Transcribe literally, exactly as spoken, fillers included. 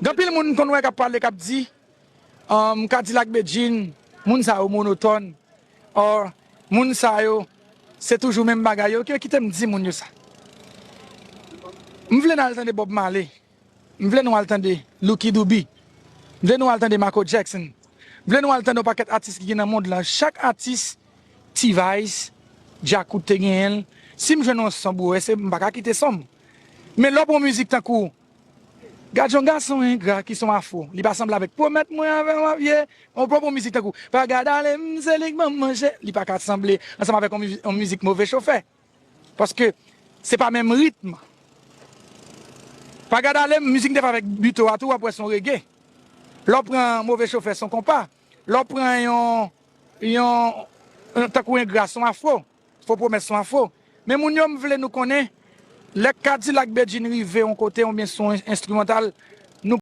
Gen anpil moun m konn wè k ap pale, k ap di, um, Kadilak Bedjine, moun sa yo monotòn, or, moun sa yo, se toujou menm bagay yo, ki kite m di moun yo sa. M vle n al tande Bob Marley, m vle nou al tande Lucky Dube, m vle nou al tande Michael Jackson, m vle nou al tande yon pakèt atis ki gen nan mond lan. Chak atis, T-Vice, Djakout te genyen l. Si m jwenn yon son boure, se m pa ka kite son m. Men lè w pran yon mizik tankou, gad yon gason engra ki son afro, li pa sanble avèk pwomèt mwen avè w ap ye. Ou pran yon mizik tankou, pa gad ale m, se li k ban m manje, li pa ka sanble ansanm avèk yon mizi- yon mizik move chofè. Paske se pa menm ritm. Pa gad ale m, mizik m te fè avèk Buteau a tou, w ap wè se yon rege. Lè w pran move chofè, se yon konpa. Lè w pran yon, yon, yon tankou engra, se yon afro. Fo pwomès, se yon afro. Men moun yo, m vle nou konnen, lè Kadilak Bedjine rive yon kote, oubyen se yon enstrimantal,